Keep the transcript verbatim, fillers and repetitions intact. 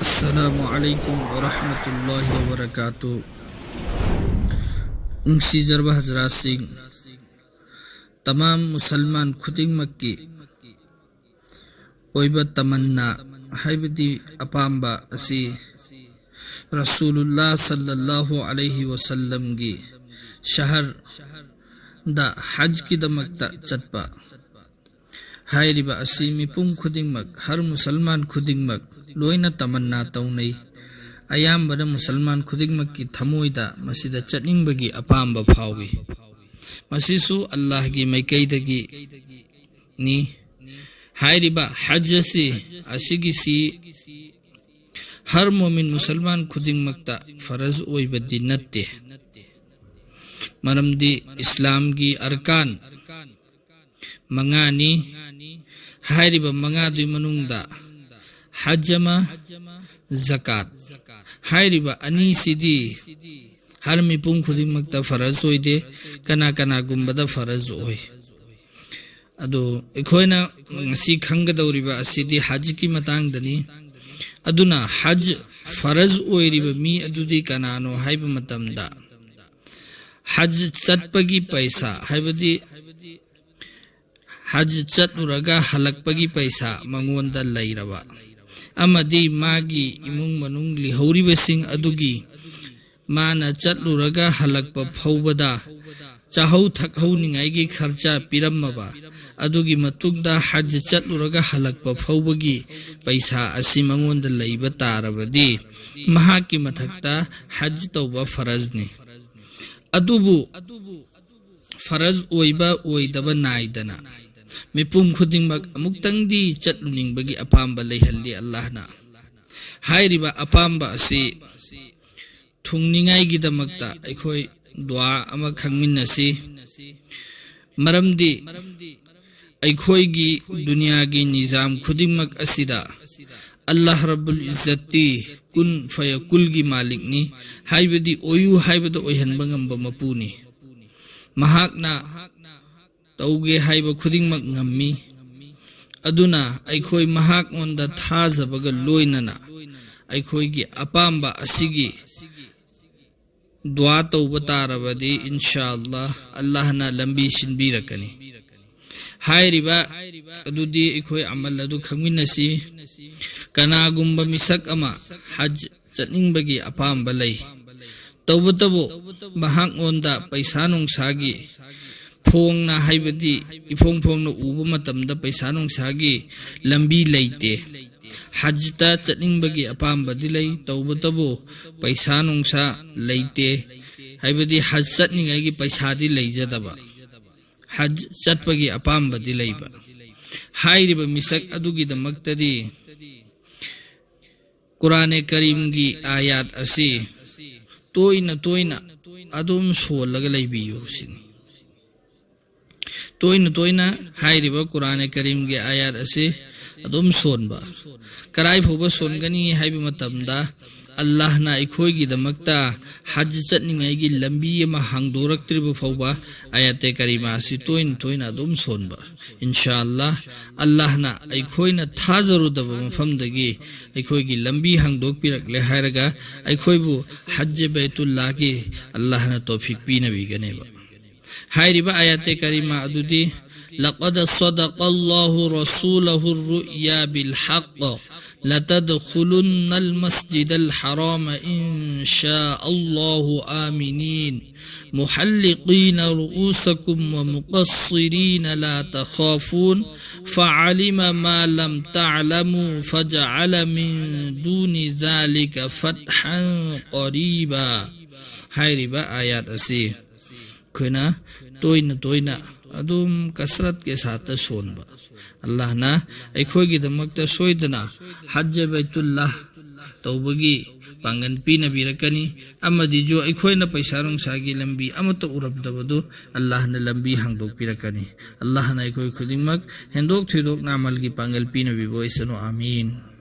ꯑꯁꯂꯥꯃꯨ ꯑꯂꯩꯀꯨꯝ ꯋꯔꯍꯃꯇꯨꯜꯂꯥꯍꯤ ꯋꯕꯔꯀꯥꯇꯨ꯫ ꯅꯨꯡꯁꯤꯖꯔꯕ ꯍꯖꯔꯥꯠꯁꯤꯡ, ꯇꯃꯥꯝ ꯃꯨꯁꯜꯃꯥꯟ ꯈꯨꯗꯤꯡꯃꯛꯀꯤ ꯑꯣꯏꯕ ꯇꯃꯟꯅꯥ, ꯍꯥꯏꯕꯗꯤ ꯑꯄꯥꯝꯕ ꯑꯁꯤ ꯔꯁꯨꯂꯨꯜꯂꯥ ꯁꯜꯂꯜꯂꯥꯍꯨ ꯑꯂꯩꯍꯤ ꯋꯁꯜꯂꯝꯒꯤ ꯁꯍꯔꯗ ꯍꯖꯀꯤꯗꯃꯛꯇ ꯆꯠꯄ ꯍꯥꯏꯔꯤꯕ ꯑꯁꯤ ꯃꯤꯄꯨꯝ ꯈꯨꯗꯤꯡꯃꯛ, ꯍꯔ ꯃꯨꯁꯜꯃꯥꯟ ꯈꯨꯗꯤꯡꯃꯛ ꯂꯣꯏꯅ ꯇꯃꯟꯅꯥ ꯇꯧꯅꯩ꯫ ꯑꯌꯥꯝꯕꯅ ꯃꯨꯁꯜꯃꯥꯟ ꯈꯨꯗꯤꯡꯃꯛꯀꯤ ꯊꯃꯣꯏꯗ ꯃꯁꯤꯗ ꯆꯠꯅꯤꯡꯕꯒꯤ ꯑꯄꯥꯝꯕ ꯐꯥꯎꯏ꯫ ꯃꯁꯤꯁꯨ ꯑꯜꯂꯥꯍꯒꯤ ꯃꯥꯏꯀꯩꯗꯒꯤꯅꯤ꯫ ꯍꯥꯏꯔꯤꯕ ꯍꯖ ꯑꯁꯤ, ꯑꯁꯤꯒꯤꯁꯤ ꯍꯔ ꯃꯣꯃꯤꯟ ꯃꯨꯁꯜꯃꯥꯟ ꯈꯨꯗꯤꯡꯃꯛꯇ ꯐꯔꯖ ꯑꯣꯏꯕꯗꯤ ꯅꯠꯇꯦ꯫ ꯃꯔꯝꯗꯤ ꯏꯁꯂꯥꯝꯒꯤ ꯑꯔꯀꯥꯟ ꯃꯉꯥꯅꯤ꯫ ꯍꯥꯏꯔꯤꯕ ꯃꯉꯥꯗꯨꯒꯤ ꯃꯅꯨꯡꯗ ꯍꯖ ꯑꯃ, ꯖꯀꯥꯠ ꯍꯥꯏꯔꯤꯕ ꯑꯅꯤꯁꯤꯗꯤ ꯍꯔ ꯃꯤꯄꯨꯝ ꯈꯨꯗꯤꯡꯃꯛꯇ ꯐꯔꯖ ꯑꯣꯏꯗꯦ, ꯀꯅꯥ ꯀꯅꯥꯒꯨꯝꯕꯗ ꯐꯔꯖ ꯑꯣꯏ꯫ ꯑꯗꯣ ꯑꯩꯈꯣꯏꯅ ꯉꯁꯤ ꯈꯪꯒꯗꯧꯔꯤꯕ ꯑꯁꯤꯗꯤ ꯍꯖꯀꯤ ꯃꯇꯥꯡꯗꯅꯤ꯫ ꯑꯗꯨꯅ ꯍꯖ ꯐꯔꯖ ꯑꯣꯏꯔꯤꯕ ꯃꯤ ꯑꯗꯨꯗꯤ ꯀꯅꯥꯅꯣ ꯍꯥꯏꯕ ꯃꯇꯝꯗ, ꯍꯖ ꯆꯠꯄꯒꯤ ꯄꯩꯁꯥ, ꯍꯥꯏꯕꯗꯤ ꯍꯖ ꯆꯠꯂꯨꯔꯒ ꯍꯜꯂꯛꯄꯒꯤ ꯄꯩꯁꯥ ꯃꯉꯣꯟꯗ ꯂꯩꯔꯕ, ꯑꯃꯗꯤ ꯃꯥꯒꯤ ꯏꯃꯨꯡ ꯃꯅꯨꯡ ꯂꯩꯍꯧꯔꯤꯕꯁꯤꯡ ꯑꯗꯨꯒꯤ ꯃꯥꯅ ꯆꯠꯂꯨꯔꯒ ꯍꯜꯂꯛꯄ ꯐꯥꯎꯕꯗ ꯆꯥꯍꯧ ꯊꯛꯍꯧꯅꯤꯡꯉꯥꯏꯒꯤ ꯈꯔꯆꯥ ꯄꯤꯔꯝꯃꯕ, ꯑꯗꯨꯒꯤ ꯃꯇꯨꯡꯗ ꯍꯖ ꯆꯠꯂꯨꯔꯒ ꯍꯜꯂꯛꯄ ꯐꯥꯎꯕꯒꯤ ꯄꯩꯁꯥ ꯑꯁꯤ ꯃꯉꯣꯟꯗ ꯂꯩꯕ ꯇꯥꯔꯕꯗꯤ, ꯃꯍꯥꯛꯀꯤ ꯃꯊꯛꯇ ꯍꯖ ꯇꯧꯕ ꯐꯔꯖꯅꯤ꯫ ꯑꯗꯨꯕꯨ ꯐꯔꯖ ꯑꯣꯏꯕ ꯑꯣꯏꯗꯕ ꯅꯥꯏꯗꯅ ꯃꯤꯄꯨꯝ ꯈꯨꯗꯤꯡꯃꯛ ꯑꯃꯨꯛꯇꯪꯗꯤ ꯆꯠꯂꯨꯅꯤꯡꯕꯒꯤ ꯑꯄꯥꯝꯕ ꯂꯩꯍꯜꯂꯤ ꯑꯜꯂꯥꯍꯅ꯫ ꯍꯥꯏꯔꯤꯕ ꯑꯄꯥꯝꯕ ꯑꯁꯤ ꯊꯨꯡꯅꯤꯡꯉꯥꯏꯒꯤꯗꯃꯛꯇ ꯑꯩꯈꯣꯏ ꯗꯨꯋꯥ ꯑꯃ ꯈꯪꯃꯤꯟꯅꯁꯤ꯫ ꯃꯔꯝꯗꯤ ꯑꯩꯈꯣꯏꯒꯤ ꯗꯨꯅꯤꯌꯥꯒꯤ ꯅꯤꯖꯥꯝ ꯈꯨꯗꯤꯡꯃꯛ ꯑꯁꯤꯗ ꯑꯜꯂꯥꯍ ꯔꯕꯨꯜ ꯏꯖꯠꯇꯤ ꯀꯨꯟ ꯐꯌꯀꯨꯜꯒꯤ ꯃꯥꯂꯤꯛꯅꯤ, ꯍꯥꯏꯕꯗꯤ ꯑꯣꯏꯌꯨ ꯍꯥꯏꯕꯗ ꯑꯣꯏꯍꯟꯕ ꯉꯝꯕ ꯃꯄꯨꯅꯤ꯫ ꯃꯍꯥꯛꯅ ꯇꯧꯒꯦ ꯍꯥꯏꯕ ꯈꯨꯗꯤꯡꯃꯛ ꯉꯝꯃꯤ꯫ ꯑꯗꯨꯅ ꯑꯩꯈꯣꯏ ꯃꯍꯥꯛꯉꯣꯟꯗ ꯊꯥꯖꯕꯒ ꯂꯣꯏꯅꯅ ꯑꯩꯈꯣꯏꯒꯤ ꯑꯄꯥꯝꯕ ꯑꯁꯤꯒꯤ ꯗꯨꯋꯥ ꯇꯧꯕ ꯇꯥꯔꯕꯗꯤ, ꯏꯟꯁꯥ ꯑꯜꯂꯥꯍ, ꯑꯜꯂꯥꯍꯅ ꯂꯝꯕꯤ ꯁꯤꯟꯕꯤꯔꯛꯀꯅꯤ꯫ ꯍꯥꯏꯔꯤꯕ ꯑꯗꯨꯗꯤ ꯑꯩꯈꯣꯏ ꯑꯃꯜ ꯑꯗꯨ ꯈꯪꯃꯤꯟꯅꯁꯤ꯫ ꯀꯅꯥꯒꯨꯝꯕ ꯃꯤꯁꯛ ꯑꯃ ꯍꯖ ꯆꯠꯅꯤꯡꯕꯒꯤ ꯑꯄꯥꯝꯕ ꯂꯩ, ꯇꯧꯕꯇꯕꯨ ꯃꯍꯥꯛꯉꯣꯟꯗ ꯄꯩꯁꯥ ꯅꯨꯡꯁꯥꯒꯤ ꯐꯣꯡꯅ, ꯍꯥꯏꯕꯗꯤ ꯏꯐꯣꯡ ꯐꯣꯡꯅ ꯎꯕ ꯃꯇꯝꯗ ꯄꯩꯁꯥ ꯅꯨꯡꯁꯥꯒꯤ ꯂꯝꯕꯤ ꯂꯩꯇꯦ꯫ ꯍꯖꯇ ꯆꯠꯅꯤꯡꯕꯒꯤ ꯑꯄꯥꯝꯕꯗꯤ ꯂꯩ, ꯇꯧꯕꯇꯕꯨ ꯄꯩꯁꯥ ꯅꯨꯡꯁꯥ ꯂꯩꯇꯦ, ꯍꯥꯏꯕꯗꯤ ꯍꯖ ꯆꯠꯅꯤꯡꯉꯥꯏꯒꯤ ꯄꯩꯁꯥꯗꯤ ꯂꯩꯖꯗꯕ, ꯍꯖ ꯆꯠꯄꯒꯤ ꯑꯄꯥꯝꯕꯗꯤ ꯂꯩꯕ꯫ ꯍꯥꯏꯔꯤꯕ ꯃꯤꯁꯛ ꯑꯗꯨꯒꯤꯗꯃꯛꯇꯗꯤ ꯀꯨꯔꯥꯅꯦ ꯀꯔꯤꯝꯒꯤ ꯑꯥꯌꯥꯠ ꯑꯁꯤ ꯇꯣꯏꯅ ꯇꯣꯏꯅ ꯑꯗꯨꯝ ꯁꯣꯜꯂꯒ ꯂꯩꯕꯤꯌꯨ ꯁꯤꯅꯤ꯫ ꯇꯣꯏꯅ ꯇꯣꯏꯅ ꯍꯥꯏꯔꯤꯕ ꯀꯨꯔꯥꯅꯦ ꯀꯔꯤꯝꯒꯤ ꯑꯥꯌꯥꯠ ꯑꯁꯤ ꯑꯗꯨꯝ ꯁꯣꯟꯕ꯫ ꯀꯔꯥꯏ ꯐꯥꯎꯕ ꯁꯣꯟꯒꯅꯤ ꯍꯥꯏꯕ ꯃꯇꯝꯗ, ꯑꯜꯂꯥꯍꯅ ꯑꯩꯈꯣꯏꯒꯤꯗꯃꯛꯇ ꯍꯖ ꯆꯠꯅꯤꯡꯉꯥꯏꯒꯤ ꯂꯝꯕꯤ ꯑꯃ ꯍꯥꯡꯗꯣꯔꯛꯇ꯭ꯔꯤꯕ ꯐꯥꯎꯕ ꯑꯥꯌꯥꯇꯦ ꯀꯔꯤꯃꯥ ꯑꯁꯤ ꯇꯣꯏꯅ ꯇꯣꯏꯅ ꯑꯗꯨꯝ ꯁꯣꯟꯕ꯫ ꯏꯟꯁꯥ ꯑꯜꯂꯥꯍ, ꯑꯜꯂꯥꯍꯅ ꯑꯩꯈꯣꯏꯅ ꯊꯥꯖꯔꯨꯗꯕ ꯃꯐꯝꯗꯒꯤ ꯑꯩꯈꯣꯏꯒꯤ ꯂꯝꯕꯤ ꯍꯥꯡꯗꯣꯛꯄꯤꯔꯛꯂꯦ ꯍꯥꯏꯔꯒ ꯑꯩꯈꯣꯏꯕꯨ ꯍꯖ ꯕꯩꯇꯨꯜꯂꯥꯍꯒꯤ ꯑꯜꯂꯥꯍꯅ ꯇꯧꯐꯤꯛ ꯄꯤꯅꯕꯤꯒꯅꯦꯕ꯫ ꯍꯥꯏꯔꯤꯕ ꯑꯥꯌꯥꯇꯦ ꯀꯔꯤꯃꯥ ꯑꯗꯨꯗꯤ, لقد صدق الله رسوله الرؤيا بالحق لتدخلن المسجد الحرام إن شاء الله آمنين محلقين رؤوسكم ومقصرين لا تخافون فعلم ما لم تعلموا فجعل من دون ذلك فتحا قريبا꯫ ꯍꯥꯏꯔꯤꯕ ꯑꯥꯌꯥꯠ ꯑꯁꯤ ꯑꯩꯈꯣꯏꯅ ꯇꯣꯏꯅ ꯇꯣꯏꯅ ꯑꯗꯨꯝ ꯀꯁꯔꯠꯀꯤ ꯁꯥꯠꯇ ꯁꯣꯟꯕ꯫ ꯑꯜꯂꯥꯍꯅ ꯑꯩꯈꯣꯏꯒꯤꯗꯃꯛꯇ ꯁꯣꯏꯗꯅ ꯍꯖ ꯕꯩꯇꯨꯜꯂꯥꯍ ꯇꯧꯕꯒꯤ ꯄꯥꯡꯒꯜ ꯄꯤꯅꯕꯤꯔꯛꯀꯅꯤ, ꯑꯃꯗꯤꯁꯨ ꯑꯩꯈꯣꯏꯅ ꯄꯩꯁꯥ ꯅꯨꯡꯁꯥꯒꯤ ꯂꯝꯕꯤ ꯑꯃꯠꯇ ꯎꯔꯝꯗꯕꯗꯨ ꯑꯜꯂꯥꯍꯅ ꯂꯝꯕꯤ ꯍꯥꯡꯗꯣꯛꯄꯤꯔꯛꯀꯅꯤ꯫ ꯑꯜꯂꯥꯍꯅ ꯑꯩꯈꯣꯏ ꯈꯨꯗꯤꯡꯃꯛ ꯍꯦꯟꯗꯣꯛ ꯊꯣꯏꯗꯣꯛꯅ ꯑꯃꯜꯒꯤ ꯄꯥꯡꯒꯜ ꯄꯤꯅꯕꯤꯕ ꯑꯣꯏꯁꯅꯨ꯫ ꯑꯥꯃꯤꯟ꯫